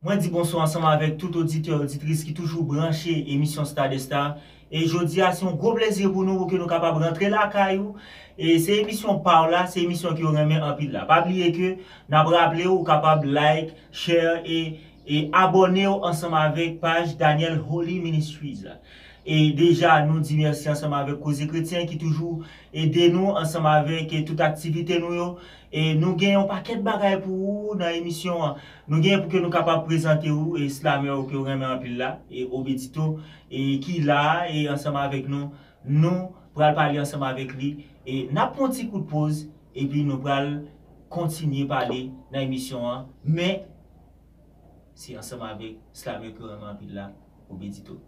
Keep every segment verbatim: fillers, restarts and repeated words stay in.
Mwen di bonswa ansanm avèk tout oditè, oditris ki toujou branche emisyon Star de Star. E jodi a, se yon gwo plezi pou nou, pou ke nou kapab rantre lakay ou. E se emisyon pa w la, se emisyon ke w renmen anpil la. Pa bliye ke n ap raple w, ou kapab like, share e, e abòne w ansanm avèk paj Daniel Holy Ministries la. E deja, nou di mèsi ansanm avèk Koze Kretyen ki toujou ede nou ansanm avèk, e, tout aktivite nou yo. E nou gen yon pakèt bagay pou ou nan emisyon an. Nou gen pou ke nou kapab prezante ou, e, slamè ou ke ou renmen anpil la, e Obedito, e ki la, e ansanm avèk nou, nou pral pale ansanm avèk li, e n ap pran ti kout poz, epi nou pral kontinye pale nan emisyon an, men se ansanm avèk slamè ke ou renmen anpil la, Obedito.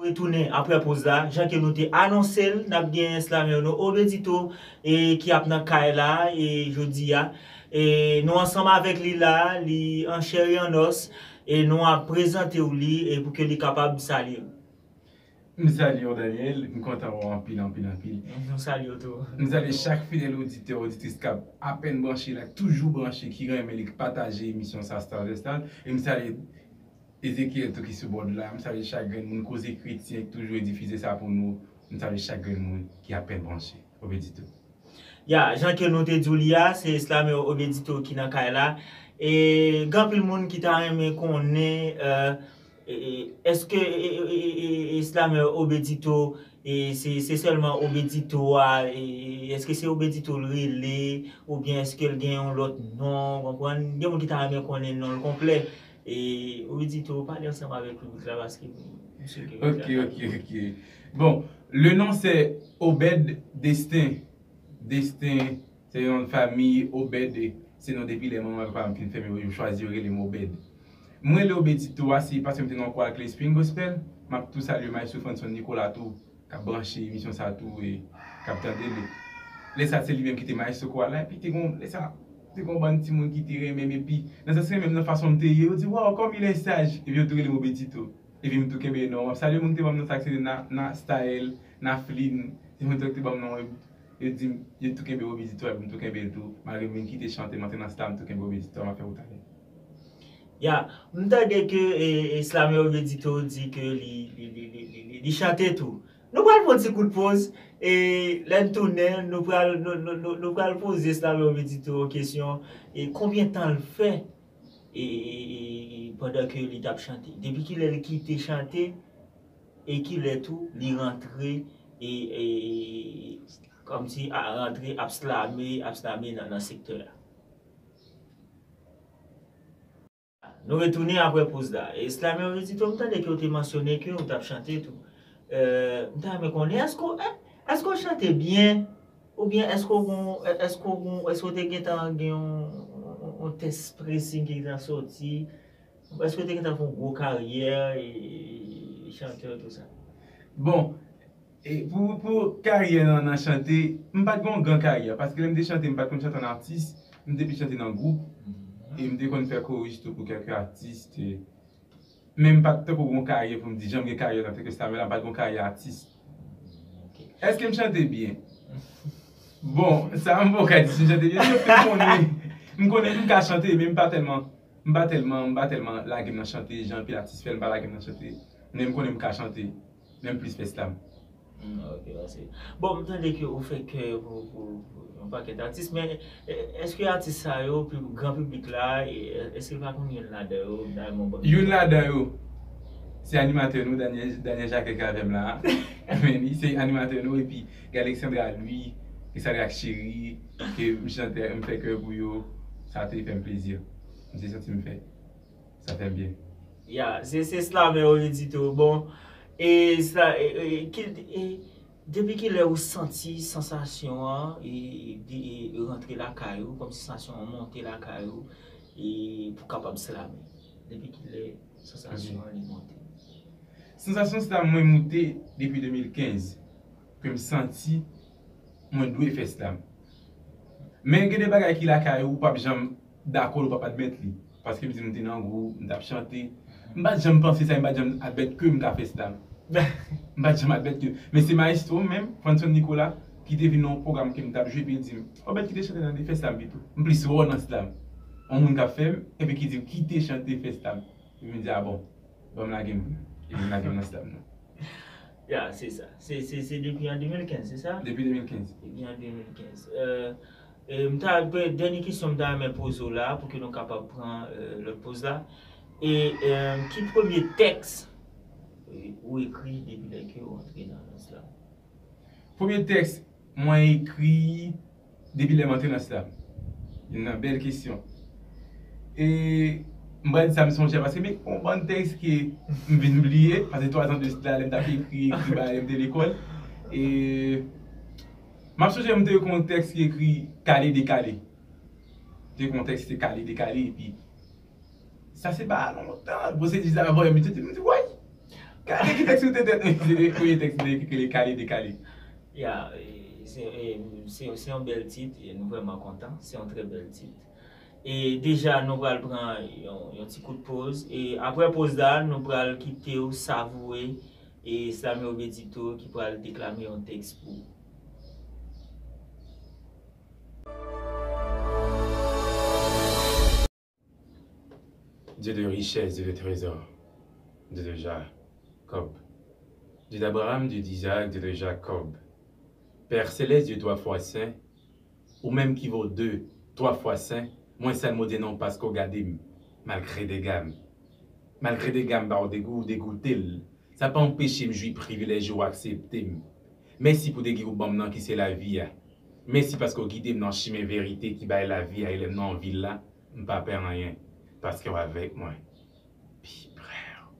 Retounen apre poz la, jan ke nou te anonse l, n ap gen slamè nou Obedito, e ki ap nan kay la, e jodi a. E nou ansanm avèk li la, li an chè e an os, e nou ap prezante w li, e pou ke li kapab salye w. M salye w, Daniel, m kontan wè w anpil, anpil, anpil. Nou salye w tou. M salye chak fidèl oditè, oditris k ap apèn branche la, k toujou branche, ki renmen li, k pataje emisyon sa, Star Vs Star. E m salye Ezekiel tou ki sou board la, m salye chak grenn moun, Koze Kretyen ki toujou difize sa pou nou. M salye chak grenn moun ki apèn branche. Obedito. Ya, jan ke nou te di w li a, se slamè Obedito ki nan kay la. E gen anpil moun ki ta renmen konnen, e, e, e, èske, e, e, e, e, e slamè Obedito, e se, se sèlman Obedito a, e, e, èske se Obedito l rele, oubyen èske l gen yon lòt non, w konprann? Gen moun ki ta renmen konnen non l konplè. E Obedito, pale ansanm avèk piblik la, paske m si ke piblik la... Ok, ok, ok. Bon, le nom c'est Obed Destin. Destin, se yon fanmi, Obed, se non depi lè manman papa m fin fè m, yo chwazi yo rele m Obed. Mwen rele Obedito a, se paske m te nan kwaya Clay Spring Gospel. M ap tou salye Maestro Franson Nicolas tou, k ap branche emisyon sa tou e k ap tande li. Lè sa, se li menm ki te maestro kwaya la, epi te gon, lè sa, te gon bann timoun ki te renmen m, epi nan sans renmen m nan fason m te ye, yo di, "Waw, comme il est sage!" Epi yo tou rele m Obedito. Epi m tou kenbe non an. M ap salye moun ki te ban m non sa, se Na, Na Style, Naflin, se moun sa ki te ban m non an. Yo di m, yo tou kenbe Obedito, epi m tou kenbe l tou. Malgre m vin kite chante, m antre nan star, m tou kenbe Obedito, m ap fè wout ale. Ya, m tande ke, e, e, slamè Obedito di ke li, li, li, li, li, li, li chante tou. Nou pral pran ti kout poz, e lè n tounen, nou pral, nou, nou, nou, nou pral poze slamè Obedito yon kesyon, e konbyen tan l fè, e, e, e, e, pandan ke li t ap chante? Depi kilè l kite chante, e kilè tou li rantre, e, e, e, kòmsi a rantre ap slame, ap slame nan, nan sektè a? Nou retounen apre poz la. E slamè Obedito, m tande ke w te mansyone ke w t ap chante tou. E, m ta renmen konnen, èske w, è, èske w chante byen? Oubyen èske w gon, è, èske w gon, èske w te gentan gen yon, yon, yon tès presi ki gentan soti? Èske w te gentan fè yon gwo karyè, e, chantè, tou sa? Bon, e pou, pou karyè nan, nan chante, m pa t gen yon gran karyè, paske lè m te chante, m pa t konn chante an atis, m te plis chante nan gwoup, e m te konn fè koris tou pou kèlke atis, e, men m pa t tankou gen yon karyè pou m di, jan m gen karyè antanke slamè la, m pa t gen yon karyè atis. Èske m chante byen? Bon, sa m poko ka di si m chante byen, men m konnen, m konnen m ka chante, men m pa tèlman, m pa tèlman, m pa tèlman lage m nan chante, jan anpil atis fè l, m pa lage m nan chante, men m konnen m ka chante. Men m plis fè slam. Hmm, ok, pase. Bon, m tande ke ou fè kè pou, pou, pou yon pakèt atis, men, e, èske atis sa yo, pib-, gran piblik la, e, èske pa konn youn ladan yo, bay mwen bon? Youn ladan yo, se animatè nou, Daniel, Daniel Jacques ki avè m la. Men li, se animatè nou, epi gen Alexandra Louis, Cassandra Chéry, ke m chante, m fè kè pou yo, sa te fè m plezi. M te santi m fè. Sa fè m byen. Ya, se, se slamè Obedito. Bon, e sa, e, e, ki, e, depi kilè ou santi sansasyon an, e, de, e, rantre lakay ou, kòmsi sansasyon an monte lakay ou, e pou kapab slame? Depi kilè sansasyon an li monte? Sansasyon slam mwen moute depi de mil kenz, ke m santi mwen dwe fè slam. Men gen de bagay ki lakay ou, ou p ap janm dakò l, ou p ap admèt li. Paske m di m te nan gwoup, m t ap chante. M pa t janm panse sa, m pa t janm admèt ke m ka fè slam. M pa t janm admèt ke. Men se maestro m menm, Franson Nicolas, ki te vin nan yon pwogram ke m t ap jwe, epi l di m, "Obed, kite chante nan, fè slam pito. M plis wè w nan slam." Yon moun k ap fè m, epi ki di m kite chante fè slam. Epi m di, a bon, ban m lage m. Epi m lage m nan slam nan. Ya, se sa. Se, se, se depi an de mil kenz, se sa? Depi de mil kenz. Depi an de mil kenz. Euh, e m ta, dènye kesyon m ta renmen poze w la, pou ke nou kapab pran euh, lòt poz la. E euh, ki premye tèks euh, ou ekri depi lè ke w antre nan, nan slam? Premye tèks mwen ekri depi lè m antre nan slam. Yon bèl kesyon. E m pral di sa m sonje a, paske men yon bann tèks ke m vin bliye, paske twa zan de sila lè m t ap ekri, ekri bagay lè m te lekòl. E m ap sonje m te gen yon tèks ki ekri kale dekale. M te gen yon tèks ki te kale dekale, epi sa se pa lontan, bon, se di sa avè m, m di, woy! Gade ki tèks ou te tèt, se te premye tèks mwen ki rele kale dekale. Ya, e, se e, se- se yon bèl tit, e nou vrèman kontan, se yon trè bèl tit. E deja, nou pral pran yon, yon ti kout poz, e apre poz la, nou pral kite w savoure e Slameo Bedito ki pral deklame yon tèks pou ou. Dieu de richesse, Dieu de trésor, Dieu de Jacob, Dieu d'Abraham, Dieu d'Isaac, Dieu de Jacob, Père céleste, Dieu trois fois saint, ou menm ki vo de, twa fwa sen, mwen sèl mo di non paske w gade m, malgre dega m. Malgre dega m ba w dega w degoute l, sa pa anpeche m jwi privilèj ou aksepte m. Mèsi pou dega ou ban m nan ki se lavi a. Mèsi paske w gide m nan chimen verite ki bay lavi a e lè m nan anvi l la, m pa pè anyen, paske w avèk mwen. Pi prè w.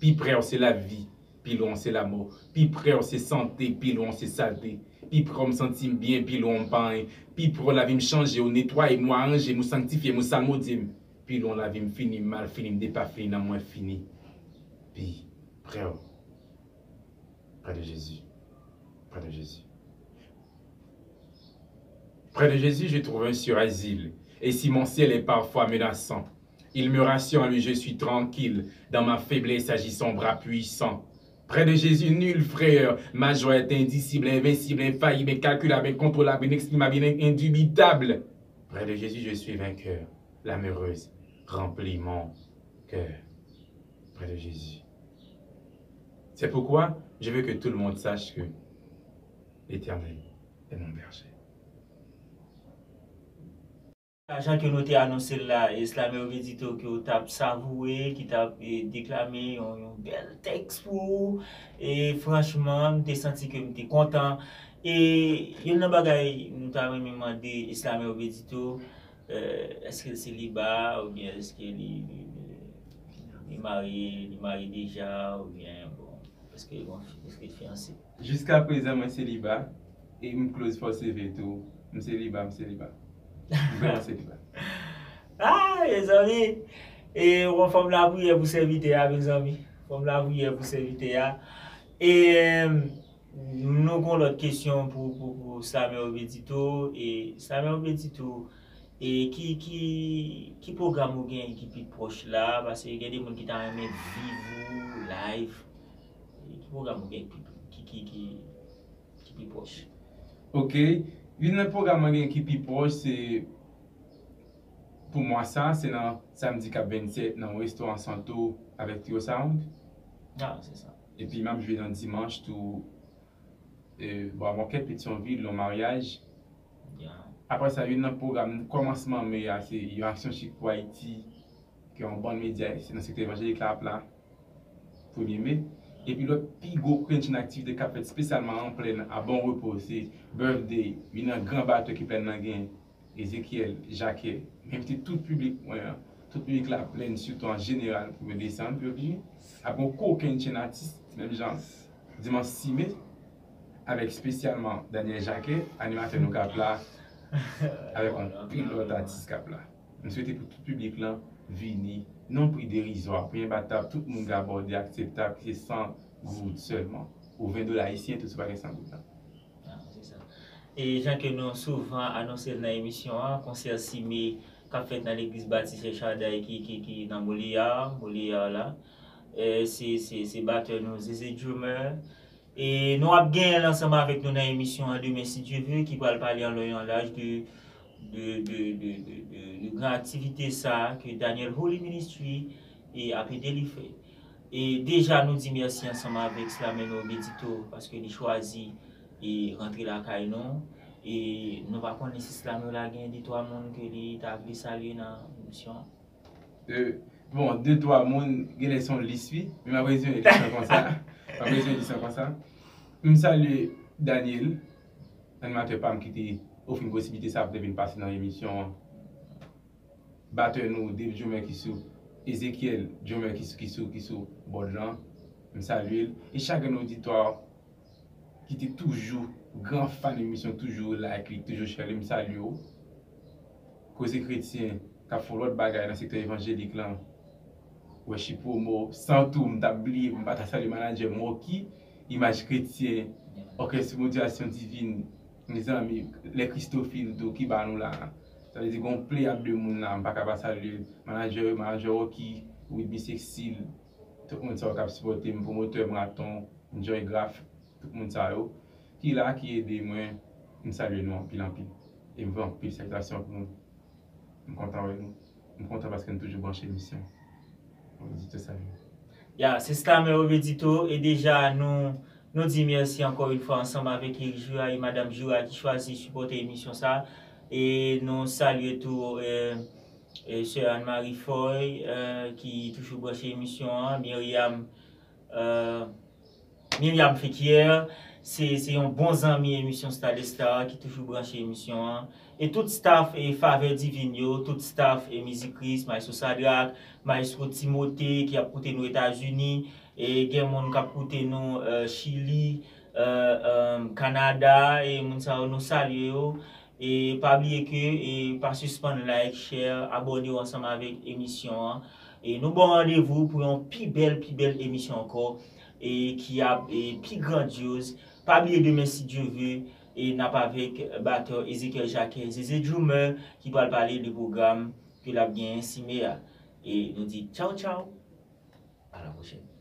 Pi prè w se lavi, pi lwen w se lamò. Pi prè w se sante, pi lwen w se salte. Pi prè w m santi m byen, pi lwen w m pa anyen. Pi prè w lavi m chanje, ou netwaye m, ou aranje m, ou sanktifye m, ou salmodye m. Pi lwen w lavi m fini, m mal fini, m depafini, nan mwen fini. Pi prè w. Près de Jésus. Près de Jésus. Près de Jésus, je trouve un sûr asile. Et si mon ciel est parfois menaçant, il me rassure en lui, je suis tranquille. Dans ma faiblesse agit son bras puissant. Près de Jésus, nul frayeur. Ma joie est indicible, invincible, infaillible, incalculable, incontrôlable, inexprimable, in- indubitable. Près de Jésus, je suis vainqueur. L'âme heureuse remplit mon cœur. Près de Jésus. C'est pourquoi je veux que tout le monde sache que l'Éternel est mon berger. Jan ke nou te anonse l la, e Slameo Bedito ke w t ap savoure, ki t ap e, deklame yon, yon bèl tèks pou ou. E franchman, m te santi ke m te kontan. E youn nan bagay nou ta renmen mande Slameo Bedito, euh, èske l seliba, oubyen èske li, li, li, li marye, li marye deja, oubyen bon, èske bon, èske l fiyanse? Jiska prezan mwen seliba, e m close for seve tou. M seliba, m seliba. M vrèman seliba. Ah, mezanmi! E bon, fò m lapriyè pou sèvitè a, mezanmi. Fò m lapriyè pou sèvitè a. E nou gon lòt kesyon pou, pou, pou Slameo Bedito. E Slameo Bedito, e ki, ki, ki pwogram ou gen ki pi pwòch la? Paske gen de moun ki ta renmen viv ou live. E ki pwogram ou gen ki, ki, ki, ki, ki pi pwòch? Ok. Youn nan pwogram mwen gen ki pi pwòch, se pou mwa sa, se nan samdi k ap vennsèt nan restoran Santo avèk Trio Sound. Ah, se sa. Epi m ap jwe nan dimanch tou, e, bò a Mòkèt, Petyonvil, yon maryaj. Ya. Apre sa, youn nan pwogram kòmansman me a, se yon aksyon chik pou Ayiti, ke yon bann medya, se nan sektè evanjelik la ap la, premye me. Epi lòt pi gwo krenn chenn aktivite k ap fèt espesyalman an plèn a Bon Repo, se birthday, youn nan gran batè ke plèn nan gen, Ezekiel Jacquet. M envite tout piblik mwen an, tout piblik la plèn sitou an jeneral pou yo desann, pou yo vini. Ap gen yon kokenn chenn atis, menm jan, dimanch sis me, avèk espesyalman Daniel Jacquet, animatè nou k ap la, avèk anpil lòt atis k ap la. M swete pou tout piblik lan vini, nan pri derizwa, pri enbatab, tout moun ka abòde, akseptab, ki se san goud sèlman. Ou ven dola ayisyen tou, si w pa gen san goud lan. Ah, se sa. E jan ke nou souvan anonse l nan emisyon an, konsè sis me k ap fèt nan legliz Batis El Shaddai ki, ki, ki nan Molière, Molière la. E se, se, se batè nou, Zeze Drummer. E nou ap genyen l ansanm avèk nou nan emisyon an demen, si Dye ve, ki pral pale an lon e an laj de de, de, de, de, de, de gran aktivite sa a ke Daniel Holy Ministry e ap ede li fè. E deja nou di mèsi ansanm avèk Slamè Noe Bedito paske li chwazi e rantre lakay nou. E nou pa konnen si Slamè la gen de twa moun ke li ta vle salye nan emisyon an. Euh, bon, de twa moun, genlè se yon lis wi, men m ap rezime lis lan konsa. M ap rezime lis lan konsa. M salye Daniel, animatè pa m ki te ofri m posiblite sa pou te vin pase nan emisyon an. Batè nou, Dave Jomer ki sou, Ezekiel Jomer ki sou, ki sou, ki sou board lan. M salye l. E chak grenn oditwa ki te toujou gran fan emisyon, toujou like li, toujou share li, m salye w. Koze Kretyen k ap fè yon lòt bagay nan sektè evanjelik lan. Worship Promo, san tou, m t ap bliye, m pa ta salye manadjè m, Rocky, Imaj Kretyen, Òkès Motivasyon Divin, mezanmi, lè Christophile tou ki ba nou la. Sa vle di gen yon pleyad de moun la, m pa ka pa salye manadjè yo, manadjè Rocky, Widby Sexil, tout moun sa yo k ap sipòte m, pwomotè Maraton, Enjoy Graph, tout moun sa yo ki la, ki ede mwen, m salye nou anpil, anpil. E m voye anpil salitasyon pou nou. M kontan wè nou. M kontan paske n toujou branche emisyon. Oditè salye. Ya, se Slamè Obedito, e deja nou, nou di mèsi ankò yon fwa ansanm avèk Eric Jura e Madam Jura ki chwazi sipòte emisyon sa. E nou salye tou, eh, eh, Sè Anne Marie Foy, eh, ki toujou branche emisyon an, Myriam, eh, Myriam Fekier, se, se yon bon zanmi emisyon Star des Stars ki toujou branche emisyon an. E tout staff e Favè Divin yo, tout staff e Mizik Kris, Maestro Sadrac, Maestro Timothée ki ap koute nou Etazini, e gen moun k ap koute nou, eh, Chili, eh, eh, Kanada, e moun sa yo nou salye yo. E pa bliye ke, e pa sispann like, share, abòne w ansanm avèk emisyon an. E nou ba w randevou pou yon pi bèl, pi bèl emisyon ankò, e ki ap, e pi grandyoz. Pa bliye demen, si Dye ve, e n ap avèk batè Ezekiel Jacquet, Zeze Drummer, ki pral pale de pwogram ke l ap genyen si me a. E nou di tchaw tchaw, a la pwochèn.